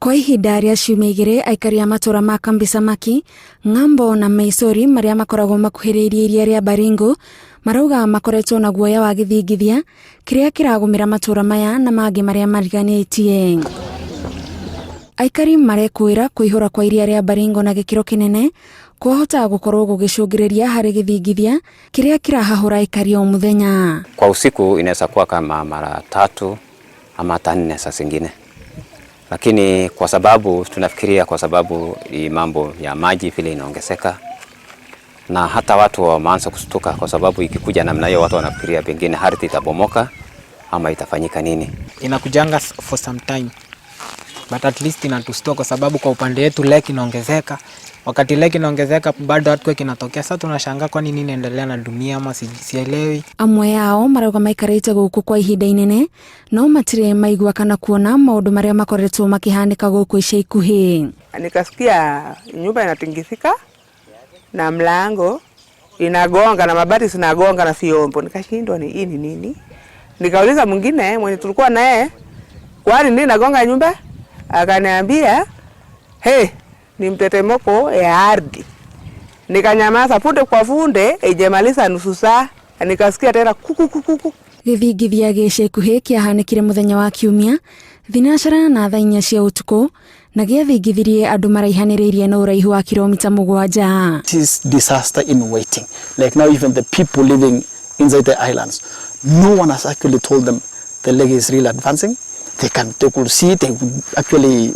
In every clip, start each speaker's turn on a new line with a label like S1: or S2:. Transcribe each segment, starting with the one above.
S1: Kwa ihinda rĩa ciumia 2, aikari a matũra ma Kambi Samaki, Ng'ambo na Meisori marĩa makoragwo makuhĩrĩirie iria rĩa Baringo marauga makoretwo na guoya wa gĩthingithia kĩrĩa kĩragũmĩra matũra maya na mangĩ marĩa mariganĩtie. Aikari marekwĩra kũihũra kwa iria rĩa Baringo na gĩkĩro kĩnene kwahota gũkorwo gũgĩcũngĩrĩria harĩ gĩthingithia kĩrĩa kĩrahahũra aikari o mũthenya.
S2: Kwa usiku inaweza kuwa kama mara tatu ama hata nne saa zingine, lakini kwa sababu tunafikiria kwa sababu ni mambo ya maji vile inaongezeka, na hata watu wameanza kushtuka, kwa sababu ikikuja namna hiyo watu wanafikiria pengine ardhi itabomoka ama itafanyika nini.
S3: Inakujanga for some time, but at least inatustua kwa sababu kwa upande wetu lake inaongezeka. Wakati lake inaongezeka, bado earthquake inatokea. Sasa tunashangaa kwani nini inaendelea na dunia ama sielewi.
S1: Amwe ao marauga maikarĩte gũkũ kwa ihinda inene no matirĩ maigua kana kuona maũndũ marĩa makoretwo makĩhanĩka gũkũ ica ikuhĩ.
S4: Nikasikia nyumba inatingisika na mlango inagonga na mabati zinagonga na vyombo, nikashindwa ni hii ni nini. Nikauliza mwingine mwenye tulikuwa naye, kwani nini nagonga nyumba? Akaniambia, "Hey, ni mtetemeko ya ardhi." Nikanyamaza, punde kwa punde ijemaliza nusu saa, nikasikia tena kuku kuku.
S1: Gĩthingithia gĩa ica ikuhĩ kĩahanĩkire mũthenya wa Kiumia thinacara na thaa 4 cia ũtukũ na gĩathingithirie andũ maraihanĩrĩirie na ũraihu wa kilomita 7.
S5: It is disaster in waiting. Like now, even the people living inside the islands, no one has actually told them the lake is really advancing. They could see, they would actually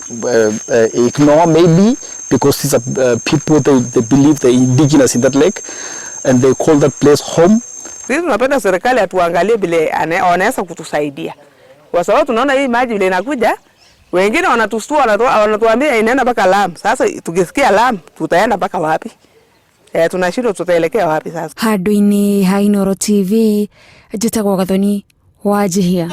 S5: ignore maybe because these are people they believe the indigenous in that lake, and they call that place home.
S4: Sisi tunapenda serikali atuangalie vile wanaweza kutusaidia, kwa sababu tunaona hii maji vile inakuja, wengine wanatustua, wanatuambia inaenda mpaka Lamu. Sasa tukisikia Lamu, tutaenda mpaka wapi? Eh, tunashindwa tutaelekea wapi sasa?
S1: Handũ-inĩ ha Inooro TV, njĩtagwo Gathoni Wanjihia.